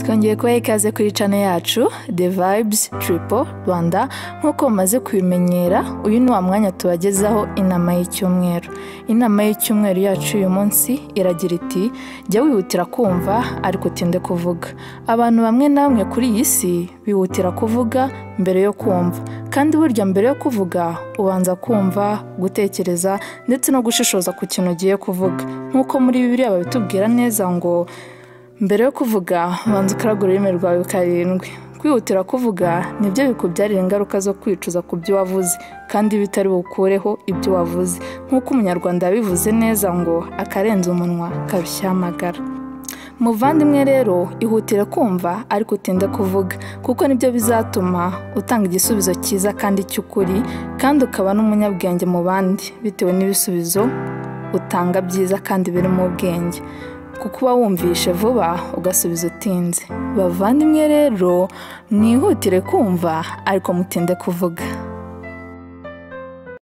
Twongeye kubaha ikaze kuri channel yacu The Vibes Triple Rwanda. Nk'uko mumaze kubimenyera, uyu ni wa mwanya tubagezaho inama y'icyumweru. Inama y'icyumweru yacu uyu munsi iragira iti: jya wihutira kumva ariko utinde kuvuga. Abantu bamwe na bamwe kuri iyi si bihutira kuvuga mbere yo kumva, kandi burya mbere yo kuvuga ubanza kumva, gutekereza ndetse no gushishoza ku kintu ugiye kuvuga. Nk'uko muri Bibiliya babitubwira neza ngo mbere yo kuvuga banza ukaraga ururimi rwawe karindwi. Kwihutira kuvuga nibyo bikubyarira ingaruka zo kwicuza ku byo wavuze, kandi bitari bukureho ibyo wavuze. Nk'uko umunyarwanda yabivuze neza ngo akarenze umunwa karushyamagara. Muvandimwe rero, ihutire kumva ariko utinde kuvuga, kuko nibyo bizatuma utanga igisubizo cyiza kandi cy'ukuri, kandi ukaba n'umunyabwenge mu bandi bitewe n'ibisubizo utanga byiza kandi birimo ubwenge, kuko uba wumvishe vuba ugasubiza utinze. Bavandimwe rero, mwihutire kumva ariko mutinde kuvuga.